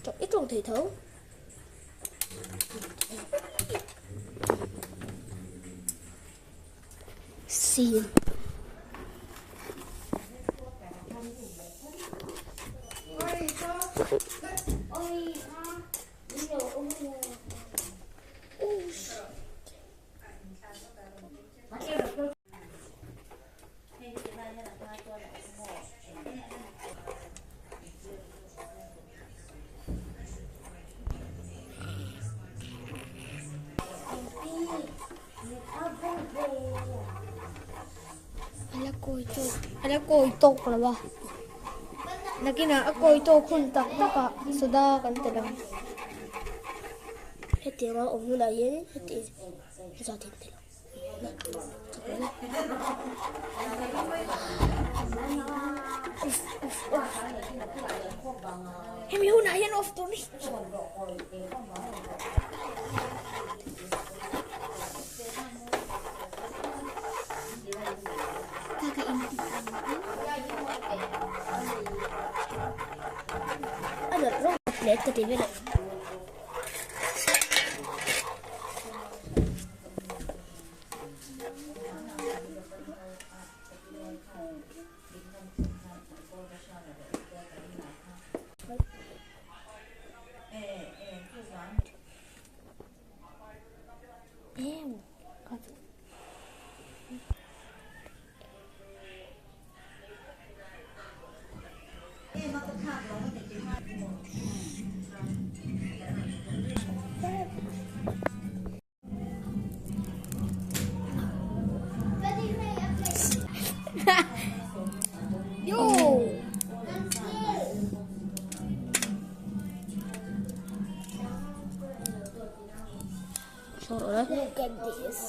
I tawng thei tho. Sin. A la kawi tawk a la kawi tawk lo a nakinah a kawi tawk hun tak tak ah soda kan telh ang hetiang a awm hunah hianin heti zat hi an telh ang. Hemi hunah hian off tur ni. A rawt rawt plate ka ti vel a. Look at this.